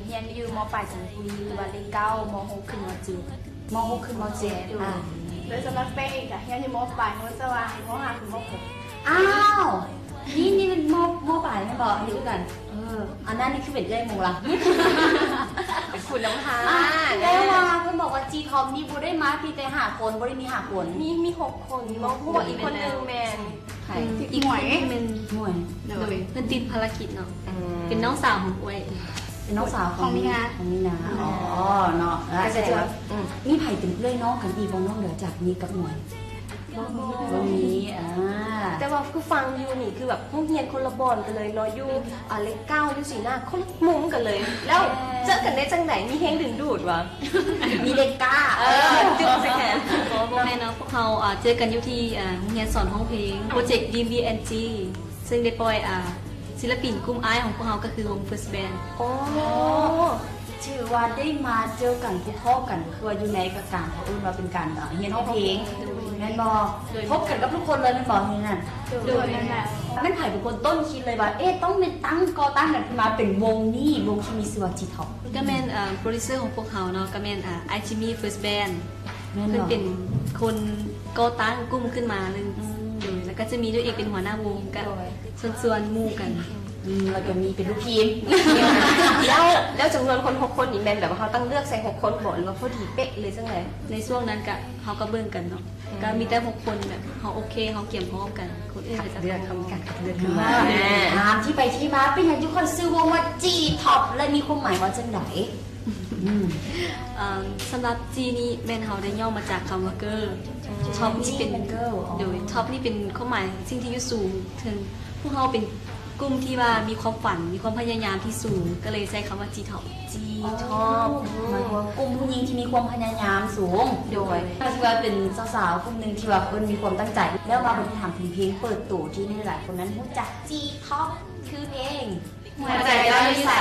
ຮຽນຢູ່ ມ.ປາຍ ເຊນທະບູລີ ຫຼືວ່າເລກເກົ້າ ມ.ຫົກ ຂຶ້ນ ມ.ເຈັດ ມ.ຫົກ ຂຶ້ນ ມ.ເຈັດ ໂດຍ ອ່າ ໂດຍສຳລັບແປ້ງເອງກະຮຽນຢູ່ ມ.ປາຍ ໂຮນສະຫວ່າງ ມ.ຫ້າ ຂຶ້ນ ມ.ຫົກ ອ້າວ ນີ້ ນີ້ແມ່ນ ມ.ປາຍແມ່ນບໍ່? ຢູ່ກັນ ເອີ ອັນນັ້ນນີ້ຄືເປັນເອື້ອຍໝູ່ລະ ເປັນຄູນຳພາ ອ່າ ແລ້ວວ່າເພິ່ນບອກວ່າ G-Top ນີ້ບໍ່ໄດ້ມາພຽງແຕ່ຫ້າຄົນ ບໍ່ໄດ້ມີຫ້າຄົນ ມີ ມີຫົກຄົນ ບໍ່ຮູ້ວ່າອີກຄົນໜຶ່ງແມ່ນ ໃຜ? ອີກຄົນໜຶ່ງແມ່ນ ໝວຍ ໂດຍ ເພິ່ນຕິດພາລະກິດເນາະ ອືມ ເປັນນ້ອງສາວຂອງອ້ວຍ ເປັນນ້ອງສາວຂອງ ຂອງມີນາ ຂອງມີນາ ອໍ ເນາະ ກະແສ ອືມ ມີໃຜເປັນເອື້ອຍນ້ອງກັນອີກບໍ່ ນອກເໜືອຈາກມີກັບໝວຍ? ບໍ່ມີ ບໍ່ມີ ອ່າ ແຕ່ວ່າຄືຟັງຢູ່ນີ້ ຄືແບບໂຮງຮຽນຄົນລະບ່ອນກັນເລີຍເນາະ ຢູ່ ອ່າ ເລກເກົ້າ ຢູ່ສີນາ ຄົນລະມຸມກັນເລີຍ ແລ້ວເຈີກັນໄດ້ຈັ່ງໃດ? ມີແຮງດຶງດູດຫວາ? ມີເລກກ້າ ເອີ ຈຶ່ງສະແກນ ບໍ່ ບໍ່ແມ່ນເນາະ ພວກເຮົາ ອ່າ ເຈີກັນຢູ່ທີ່ ອ່າ ໂຮງຮຽນສອນຮ້ອງເພງ ໂປຣເຈັກ Dream B and G ເຊິ່ງໄດ້ປ່ອຍ ອ່າ ສິລະປິນກຸ່ມອ້າຍຂອງພວກເຮົາກໍຄືວົງ First Band ໂອ້ ຖືວ່າໄດ້ມາເຈີກັນ ພົບພໍ້ກັນ ຄືວ່າຢູ່ໃນການ ເຂົາເອີ້ນວ່າເປັນການ ອ່າ ຮຽນຮ້ອງເພງ ແມ່ນບໍ່? ໂດຍ ພົບກັນກັບທຸກຄົນເລີຍແມ່ນບໍ່? ເຮັດນັ້ນ ໂດຍ ແມ່ນໃຜເປັນຄົນຕົ້ນຄິດເລີຍວ່າ ເອະ ຕ້ອງແມ່ນຕັ້ງ ກໍ່ຕັ້ງກັນຂຶ້ນມາເປັນວົງນີ້ ວົງທີ່ມີຊື່ວ່າ G-Top? ກໍແມ່ນ ອ່າ ໂປຣດິວເຊີຂອງພວກເຮົາເນາະ ກໍແມ່ນ ອ່າ ໄອຈິມມີ First Band ແມ່ນ ເພິ່ນເປັນຄົນກໍ່ຕັ້ງກຸ່ມຂຶ້ນມາເລີຍ ອືມ ໂດຍ ແລ້ວກໍຈະມີໂດຍເອງເປັນຫົວໜ້າວົງ ກໍ ໂດຍ ຊວນໆໝູ່ກັນ ອືມ ແລ້ວກໍມີເປັນລູກທີມ ແລ້ວ ແລ້ວຈຳນວນຄົນຫົກຄົນນີ້ແມ່ນແບບວ່າເຮົາຕັ້ງເລືອກໃສ່ຫົກຄົນບໍ່ ຫຼືວ່າພໍດີເປະເລີຍຈັ່ງໃດ? ໃນຊ່ວງນັ້ນກະ ເຮົາກໍເບິ່ງກັນເນາະ ອືມ ກໍມີແຕ່ຫົກຄົນ ແບບເຮົາໂອເຄ ເຮົາກຽມພ້ອມກັນ ຄົນອື່ນກໍຈະ ເລືອກ ເລືອກຂຶ້ນມາ ອ່າ ຖາມທີ່ໄປທີ່ມາ ເປັນຫຍັງຈຶ່ງຄ່ອຍຊື່ວົງວ່າ G-Top ແລະ ມີຄວາມໝາຍວ່າຈັ່ງໃດ? ອືມ ເອີ່ມ ສຳລັບ G ນີ້ແມ່ນເຮົາໄດ້ຫຍໍ້ມາຈາກຄຳວ່າ Girl ອືມ Top ນີ້ເປັນ G ແມ່ນ Girl ອໍ ໂດຍ Top ນີ້ເປັນຄວາມໝາຍສິ່ງທີ່ຢູ່ສູງ ເຖິງພວກເຮົາເປັນກຸ່ມທີ່ວ່າມີຄວາມຝັນ ມີຄວາມພະຍາຍາມທີ່ສູງ ກໍເລີຍໃຊ້ຄຳວ່າ G-Top G-Top ອືມ ໝາຍຄວາມວ່າກຸ່ມຜູ້ຍິງທີ່ມີຄວາມພະຍາຍາມສູງ ໂດຍ ກໍຖືວ່າເປັນສາວໆກຸ່ມໜຶ່ງທີ່ວ່າເພິ່ນມີຄວາມຕັ້ງໃຈ ແລ້ວມາບັດນີ້ຖາມເຖິງເພງເປີດໂຕທີ່ຫຼາຍໆຄົນນັ້ນຮູ້ຈັກ G-Top ຄືເພງ ຫົວໃຈເຈົ້າຢູ່ໃສ?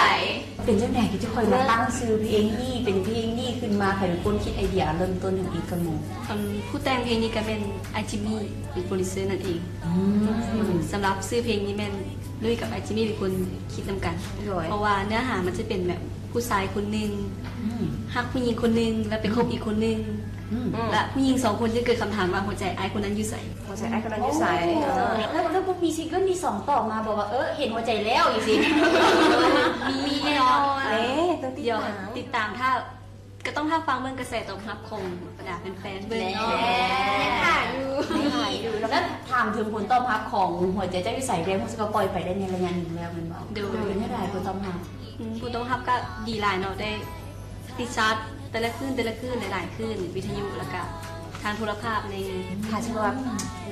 ເປັນຈັ່ງໃດຄືຈະຄ່ອຍມາຕັ້ງຊື່ເພງນີ້ ເປັນເພງນີ້ຂຶ້ນມາ? ໃຜເປັນຄົນຄິດໄອເດຍເລີ່ມຕົ້ນເຮັດເພງກັບໝູ່? ອັນຜູ້ແຕ່ງເພງນີ້ກໍແມ່ນອ້າຍຈິມມີ ເປັນໂປຣດິວເຊີນັ້ນເອງ. ອືມ ສຳລັບຊື່ເພງນີ້ແມ່ນລຸ້ຍກັບອ້າຍຈິມມີເປັນຄົນຄິດນຳກັນ ໂດຍ ເພາະວ່າເນື້ອຫາມັນຈະເປັນແບບຜູ້ຊາຍຄົນໜຶ່ງ ອືມ ຮັກຜູ້ຍິງຄົນໜຶ່ງ ແລ້ວໄປຄົບອີກຄົນໜຶ່ງ ອືມ ແລະຜູ້ຍິງສອງຄົນຈະເກີດຄຳຖາມວ່າ ຫົວໃຈອ້າຍຄົນນັ້ນຢູ່ໃສ? ຫົວໃຈອ້າຍຄົນນັ້ນຢູ່ໃສ? ໂອ້ ເອີ ແລ້ວ ແລ້ວບໍ່ມີຊິງເກີນທີສອງຕໍ່ມາບໍ່ວ່າ ເອີ ເຫັນຫົວໃຈແລ້ວ ຈັ່ງຊີ້? ມີ ມີແນ່ນອນ ເອີ ຕ້ອງຕິດຕາມ ຕິດຕາມ ຖ້າ ກໍຕ້ອງຖ້າຟັງເບິ່ງກະແສຕອບຮັບຂອງບັນດາແຟນໆເບິ່ງເນາະ ແນ່ ຍັງຖ້າຢູ່ ຍັງຖ້າຢູ່. ແລ້ວຖາມເຖິງຜົນຕອບຮັບຂອງຫົວໃຈເຈົ້າຢູ່ໃສແດ່ ຮູ້ສຶກວ່າປ່ອຍໄປໄດ້ໃນໄລຍະໜຶ່ງແລ້ວແມ່ນບໍ່? ໂດຍ ເປັນຈັ່ງໃດຜົນຕອບຮັບ? ອືມ ຜົນຕອບຮັບກໍດີຫຼາຍເນາະ ໄດ້ ຕິດຊາດແຕ່ລະຄືນ ແຕ່ລະຄືນ ຫຼາຍໆຄືນ ວິທະຍຸ ແລ້ວກະທາງໂທລະພາບແດ່. ຖ້າຊິວ່າ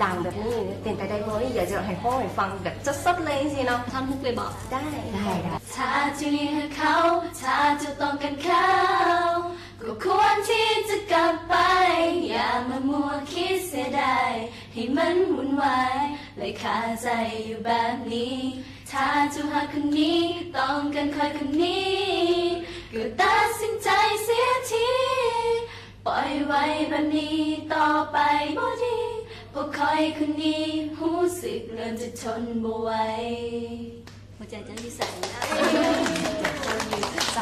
ດັງແບບນີ້ເປັນໄປໄດ້ບໍ່? ຢາກຈະໃຫ້ຮ້ອງໃຫ້ຟັງແບບສົດໆເລີຍຈັ່ງຊີ້ເນາະ. ທ່ອນຮຸກເລີຍບໍ່? ໄດ້ ໄດ້ ໄດ້. ຖ້າເຈົ້າຍັງຮັກເຂົາ ຖ້າເຈົ້າຕ້ອງການເຂົາ ກໍຄວນທີ່ຈະກັບໄປ ຢ່າມາມົວຄິດເສຍດາຍ ໃຫ້ມັນວຸ່ນວາຍ ແລະຄາໃຈຢູ່ແບບນີ້. ຖ້າເຈົ້າຮັກຄົນນີ້ ຕ້ອງການຂ້ອຍຄົນນີ້ ກໍຕັດສິນໃຈເສຍທີ ປ່ອຍໄວ້ແບບນີ້ຕໍ່ໄປບໍ່ດີ ເພາະຂ້ອຍຄົນນີ້ຮູ້ສຶກເລີ່ມຈະທົນບໍ່ໄຫວ. ຫົວໃຈເຈົ້າຢູ່ໃສ? ຢູ່ໃສ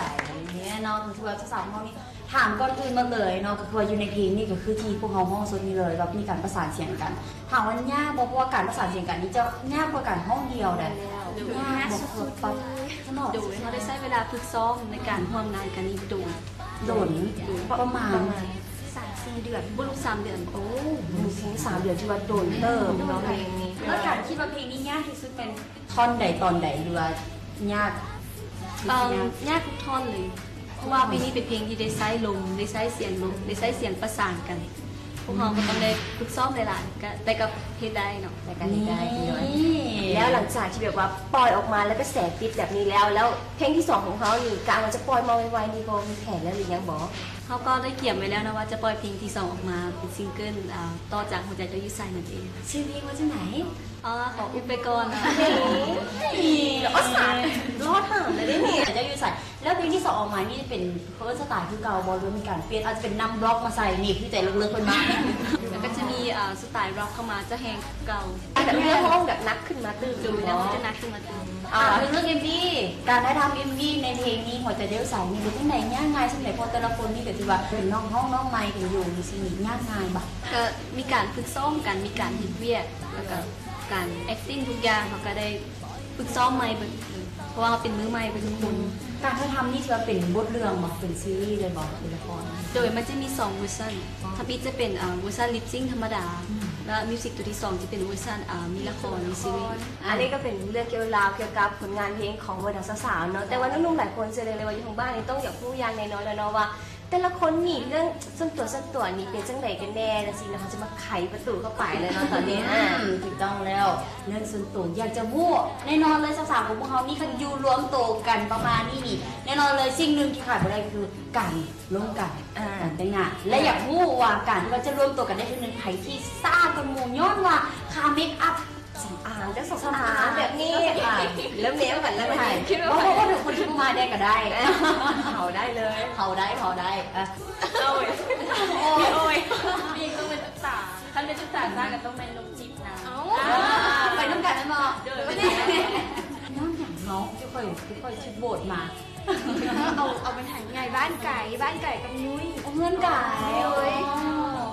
ເນາະ ຄືວ່າສາວຂອງເຮົານີ້ ຖາມກ່ອນອື່ນໝົດເລີຍເນາະ ກໍຄືວ່າຢູ່ໃນເພງນີ້ກໍຄືທີ່ພວກເຮົາຮ້ອງສົດນີ້ເລີຍ ແບບມີການປະສານສຽງກັນ ຖາມວ່າຍາກບໍ່? ເພາະວ່າການປະສານສຽງກັນນີ້ຈະຍາກກວ່າການຮ້ອງດຽວໃດ໋. ຍາກບໍ່? ໂດຍ ເຮົາໄດ້ໃຊ້ເວລາຝຶກຊ້ອມໃນການຮ່ວມງານກັນນີ້ດົນ ດົນ ປະມານ ປະມານສາມສີ່ເດືອນ ບໍ່ລົງສາມເດືອນ. ໂອ້ ສາມເດືອນຖືວ່າດົນເຕີບເນາະເພງນີ້. ແລ້ວການຄິດວ່າເພງນີ້ຍາກທີ່ສຸດແມ່ນ ທ່ອນໃດຕອນໃດ ຫຼືວ່າຍາກ? ເອີ່ມ ຍາກ ຍາກທຸກທ່ອນເລີຍ ເພາະວ່າເພງນີ້ເປັນເພງທີ່ໄດ້ໃຊ້ລົມ ໄດ້ໃຊ້ສຽງລົມ ໄດ້ໃຊ້ສຽງປະສານກັນ ພວກເຮົາກໍຕ້ອງໄດ້ຝຶກຊ້ອມຫຼາຍໆ ກໍ ແຕ່ກໍເຮັດໄດ້ເນາະ ແຕ່ກໍເຮັດໄດ້. ນີ້ ແລ້ວຫຼັງຈາກທີ່ແບບວ່າປ່ອຍອອກມາ ແລ້ວກະແສຕິດແບບນີ້ແລ້ວ ແລ້ວເພງທີສອງຂອງເຮົານີ້ ກະວ່າຈະປ່ອຍມາໄວໆນີ້ບໍ່? ມີແຜນແລ້ວຫຼືຍັງບໍ່? ເຮົາກໍໄດ້ກຽມໄວ້ແລ້ວເນາະ ວ່າຈະປ່ອຍເພງທີສອງອອກມາເປັນຊິງເກີນ ອ່າ ຕໍ່ຈາກຫົວໃຈເຈົ້າຢູ່ໃສນັ້ນເອງ. ຊື່ເພງວ່າຈັ່ງໃດ? ອໍ ຂໍອຸບໄປກ່ອນ. ໂອ້ຍ ອຸດສ່າ ລໍຖາມແລ້ວເດ້ນີ້. ເຈົ້າຢູ່ໃສ? ແລ້ວເພງທີ ສອງອອກມານີ້ເປັນ ເຂົາເອີ້ນສະຕາຍຄືເກົ່າບໍ່ ຫຼືມີການປ່ຽນ ອາດຈະເປັນນຳລັອກມາໃສ່ ນີ້ຄືໃຈເລິກໆເພິ່ນມາ ແລ້ວກໍຈະມີ ອ່າ ສະຕາຍລັອກເຂົ້າມາ ຈະແຮງກວ່າເກົ່າ ແຕ່ເນື້ອຮ້ອງແບບໜັກຂຶ້ນມາຕື່ມ ໂດຍ ເນື້ອຮ້ອງຈະໜັກຂຶ້ນມາຕື່ມ ອ່າ ເລື່ອງເອັມວີ ການຖ່າຍທຳເອັມວີໃນເພງນີ້ ຫົວໃຈເດວໃສນີ້ ເປັນຈັ່ງໃດ ຍາກງ່າຍສ່ຳໃດ ເພາະແຕ່ລະຄົນນີ້ກໍຖືວ່າເປັນນັກຮ້ອງນ້ອງໃໝ່ກັນຢູ່ ຈັ່ງຊີ້ນີ້ ຍາກງ່າຍບໍ່? ກໍມີການຝຶກຊ້ອມກັນ ມີການເຮັດວຽກ ແລ້ວກໍການແອັກຕິງ ທຸກຢ່າງ ເຮົາກໍໄດ້ ຝຶກຊ້ອມໃໝ່ເບິດ ເພາະວ່າເຮົາເປັນມືໃໝ່ເບິດທຸກຄົນ. ການຖ່າຍທຳນີ້ຖືວ່າເປັນບົດເລື່ອງບໍ່ ເປັນຊີຣີເລີຍບໍ່ ເປັນລະຄອນ? ໂດຍ ມັນຈະມີສອງເວີຊັນ ທຳອິດຈະເປັນ ເອີ ເວີຊັນລິບຊິງທຳມະດາ ແລະ ມິວສິກຕົວທີສອງຈະເປັນເວີຊັນ ເອີ ມີລະຄອນ ມີຊີຣີ. ອັນນີ້ກໍເປັນເລື່ອງກ່ຽວລາວກ່ຽວກັບຜົນງານເພງຂອງບັນດາສາວໆເນາະ ແຕ່ວ່າໜຸ່ມໆຫຼາຍຄົນເຊື່ອໄດ້ເລີຍວ່າຢູ່ທາງບ້ານນີ້ຕ້ອງຢາກຮູ້ຢ່າງແນ່ນອນແລ້ວເນາະວ່າ ແຕ່ລະຄົນນີ້ເລື່ອງສ່ວນຕົວ ສ່ວນຕົວນີ້ເປັນຈັ່ງໃດກັນແນ່ຈັ່ງຊີ້ນະ ເຮົາຈະມາໄຂປະຕູເຂົ້າໄປເລີຍເນາະຕອນນີ້. ອືມ ອາ ຖືກຕ້ອງແລ້ວ ເລື່ອງສ່ວນຕົວ ຢາກຈະຮູ້ ແນ່ນອນເລີຍ ສາວໆຂອງພວກເຮົານີ້ ຄັນຢູ່ລວມໂຕກັນປະມານນີ້ນີ້ ແນ່ນອນເລີຍ ສິ່ງໜຶ່ງທີ່ຂາດບໍ່ໄດ້ຄືການລົມກັນ ອາ ການແຕ່ງໜ້າ ແລະ ຢາກຮູ້ວ່າການທີ່ວ່າຈະລວມໂຕກັນໄດ້ເທື່ອໜຶ່ງ ໃຜທີ່ຊ້າກວ່າໝູ່ ຍ້ອນວ່າຄ່າເມກອັບ ສຳອາງ ຈັກສອງສາມອັນແບບນີ້ ເລີ່ມແນມກັນແລ້ວບັດນີ້ ບໍ່ ບໍ່ ບໍ່ເຖິງຄົນທີ່ບໍ່ມາແດ່ກໍໄດ້ ເຜົາໄດ້ເລີຍ ເຜົາໄດ້ ເຜົາໄດ້ ເອີ ໂອ້ຍ ໂອ້ຍ ນີ້ຕ້ອງເປັນປຶກສາ ຄັນເປັນປຶກສາຊາກໍຕ້ອງແມ່ນລົມຈິດນະ ເອົ້າ ອ່າ ໄປນຳກັນແມ່ນບໍ່? ໂດຍ ຍ້ອນຫຍັງເນາະ ຄືຂ້ອຍ ຄືຂ້ອຍຄິດໂຫວດມາ ເອົາ ເອົາບັນຫາງ່າຍ ບ້ານໄກ ບ້ານໄກກັບນຸ້ຍ ໂອ້ ເຮືອນໄກ ໂອ້ຍ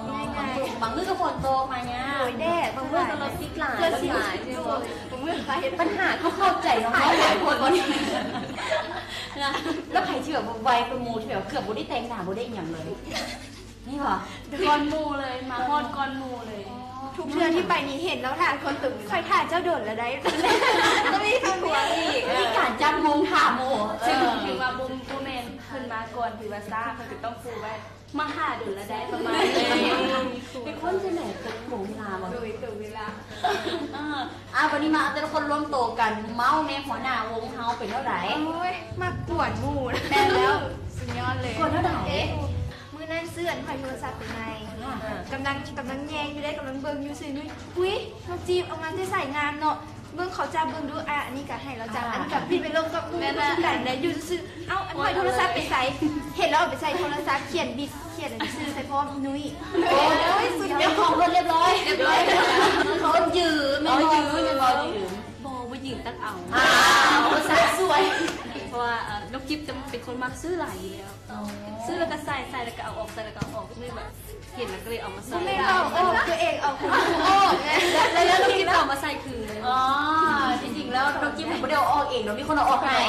ອໍ ງ່າຍໆ ບາງມື້ກໍຝົນຕົກມາຍາກ ໂດຍ ແດດ ບາງມື້ກໍລົດຕິດຫຼາຍ ໂດຍ ບາງມື້ກໍເຮັດ ບັນຫາຄືເຂົ້າໃຈນ້ອງໆຫຼາຍຄົນ ແລ້ວໃຜທີ່ແບບໄວກວ່າໝູ່ ທີ່ແບບເກືອບບໍ່ໄດ້ແຕ່ງໜ້າ ບໍ່ໄດ້ອີ່ຫຍັງເລີຍ ມີບໍ່? ກ່ອນໝູ່ເລີຍ ມາຮອດກ່ອນໝູ່ເລີຍ ອໍ ທຸກເທື່ອທີ່ໄປນີ້ເຫັນແລ້ວຖ້າຄົນຕື່ນ ຂ້ອຍຖ້າເຈົ້າດົນແລ້ວໃດ໋ ຕ້ອງມີຄົນທວງອີກ ມີການຈັບໂມງຖ້າໝູ່ ເຊິ່ງຖືວ່າບໍ່ ບໍ່ແມ່ນ ເພິ່ນມາກ່ອນ ຖືວ່າຊ້າ ເພິ່ນກໍຕ້ອງຄູ່ໄວ້ ມາຖ້າດົນແລ້ວໃດ໋ ປະມານນີ້ ເປັນຄົນຈັ່ງໃດ ຕົງເວລາບໍ່? ໂດຍ ຕົງເວລາ ເອີ ອ່າ ບັດນີ້ມາເອົາແຕ່ລະຄົນລວມໂຕກັນເມົາແດ່ ຫົວໜ້າວົງເຮົາເປັນແນວໃດ? ໂອ້ຍ ມັກກວນໝູ່ ແມ່ນແລ້ວ ສຸດຍອດເລີຍ ກວນແນວໃດ? ມື້ນັ້ນເຊື່ອນ ຂ້ອຍໂທລະສັບໄປໃໝ່ ອ່າ ກຳລັງ ກຳລັງແຍງຢູ່ເດ້ ກຳລັງເບິ່ງຢູ່ຊື່ ອຸ້ຍ ນ້ອງຈີບ ເອົາມາແຕ່ໃສງາມເນາະ ເບິ່ງເຂົາຈັບເບິ່ງດູ ອ່າ ອັນນີ້ກໍໃຫ້ລາວຈັບ ອ່າ ອັນນີ້ກໍພິດໄປລົງກັບໝູ່ ແມ່ນລະ ຜູ້ໃດໄດ້ຢູ່ຊື່ໆ ເອົ້າ ອັນຂ້ອຍໂທລະສັບໄປໃສ? ເຫັນລາວເອົາໄປໃສ່ໂທລະສັບ ຂຽນບິດ ຂຽນອັນຊື່ໃສ່ພ້ອມ ອີ່ນຸ້ຍ ໂອ້ຍ ສຸດຍອດ ເຈົ້າຂອງເພິ່ນລຽບຮ້ອຍ ລຽບຮ້ອຍ ເຂົາຢືມ ແມ່ນບໍ່? ຢືມ ແມ່ນບໍ່? ຢືມ ບໍ່ ບໍ່ຢືມ ຕັກເອົາ ອ້າວ ສາວສວຍ ເພາະວ່າ ເອີ ນ້ອງຈິບຈະເປັນຄົນມັກຊື້ຫຼາຍຢູ່ແລ້ວ ຊື້ແລ້ວກໍໃສ່ ໃສ່ແລ້ວກໍເອົາອອກ ໃສ່ແລ້ວກໍເອົາອອກ ເລີຍແບບເຫັນແລ້ວກໍເລີຍເອົາມາໃສ່ ບໍ່ແມ່ນເອົາອອກ ຕົວເອງເອົາຂອງຜູ້ອອກ ແລ້ວ ແລ້ວນ້ອງຈິບກໍເອົາມາໃສ່ຄືນ ອໍ ທີ່ຈິງແລ້ວນ້ອງຈິບບໍ່ໄດ້ເອົາອອກເອງເນາະ ມີຄົນເອົາອອກໃຫ້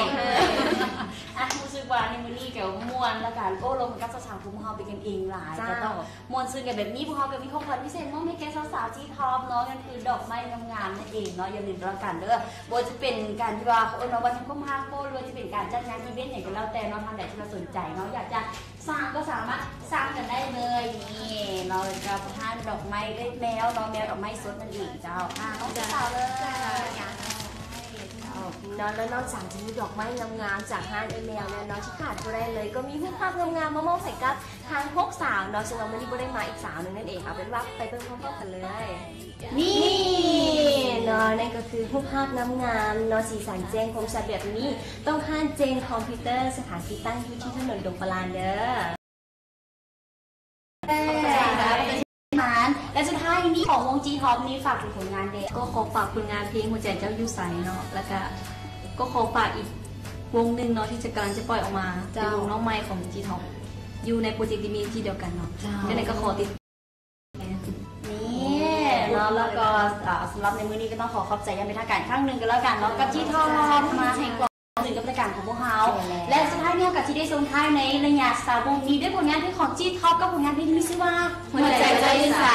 ອ່ະ ຮູ້ສຶກວ່າໃນມື້ນີ້ກໍມ່ວນ ແລ້ວກໍໂອ້ລົມກັບສາວໆຂອງພວກເຮົາເປັນກັນເອງຫຼາຍ ເຈົ້າ ກໍຕ້ອງ ມ່ວນຊື່ນກັນແບບນີ້ ພວກເຮົາກໍມີຂອງຂວັນພິເສດມອບໃຫ້ແກ່ສາວໆຈີທອບເນາະ ນັ້ນຄືດອກໄມ້ງາມໆນັ້ນເອງເນາະ ຢ່າລືມກໍແລ້ວກັນເດີ ບໍ່ວ່າຈະເປັນການທີ່ວ່າ ເອີ້ນວ່າວັນແຫ່ງຄວາມຮັກບໍ ຫຼືວ່າຈະເປັນການຈັດງານອີເວັນຫຍັງກໍແລ້ວແຕ່ເນາະ ທ່ານໃດທີ່ວ່າສົນໃຈເນາະ ຢາກຈະສ້າງກໍສາມາດສ້າງກັນໄດ້ເລີຍ ນີ້ເນາະ ກັບຮ້ານດອກໄມ້ເອື້ອຍແມວເນາະ ແມວດອກໄມ້ສົດນັ້ນເອງເຈົ້າ ອ່າ ນ້ອງສາວເລີຍ ເຈົ້າ ເນາະ ແລ້ວນອກຈາກຈະມີດອກໄມ້ງາມໆຈາກຮ້ານເອື້ອຍແມວແລ້ວເນາະ ທີ່ຂາດບໍ່ໄດ້ເລີຍ ກໍມີຮູບພາບງາມໆມາມອບໃຫ້ກັບ ທັງຫົກສາວເນາະ ເຊິ່ງວ່າມື້ນີ້ບໍ່ໄດ້ມາອີກສາວໜຶ່ງນັ້ນເອງ ເອົາເປັນວ່າໄປເບິ່ງພ້ອມໆກັນເລີຍ ນີ້ເນາະ ນັ້ນກໍຄືຮູບພາບງາມໆເນາະ ສີສັນແຈ້ງຄົມຊັດແບບນີ້ ຕ້ອງຮ້ານເຈນຄອມພິວເຕີ ສະຖານທີ່ຕັ້ງຢູ່ທີ່ຖະໜົນດົງປະລານເດີ ແລະ ສຸດທ້າຍນີ້ຂອງວົງຈີທອບນີ້ຝາກເຖິງຜົນງານແດ່ ກໍຂໍຝາກຜົນງານເພງຫົວໃຈເຈົ້າຢູ່ໃສເນາະ ແລ້ວກະ ກໍຂໍຝາກອີກວົງໜຶ່ງເນາະ ທີ່ຈະກຳລັງຈະປ່ອຍອອກມາ ເຈົ້າ ເປັນວົງນ້ອງໃໝ່ຂອງຈີທອບ ຢູ່ໃນໂປຣເຈັກດີມີທີ່ດຽວກັນເນາະ ເຈົ້າ ຈັ່ງໃດກໍຂໍຕິດ ນີ້ເນາະ ແລ້ວກໍ ເອີ ສຳລັບໃນມື້ນີ້ກໍຕ້ອງຂໍຂອບໃຈຢ່າງເປັນທາງການອີກຄັ້ງໜຶ່ງກໍແລ້ວກັນເນາະ ກັບຈີທອບ ມາໃຫ້ຄວາມ ເຖິງກັບລາຍການຂອງພວກເຮົາ ແລະ ສຸດທ້າຍນີ້ເຮົາກໍຊິໄດ້ສົ່ງທ້າຍໃນໄລຍະຊາວບຸ້ງນີ້ດ້ວຍຜົນງານເພງຂອງຈີທອບ ກັບຜົນງານເພງທີ່ມີຊື່ວ່າ ຫົວໃຈເຈົ້າຢູ່ໃສ.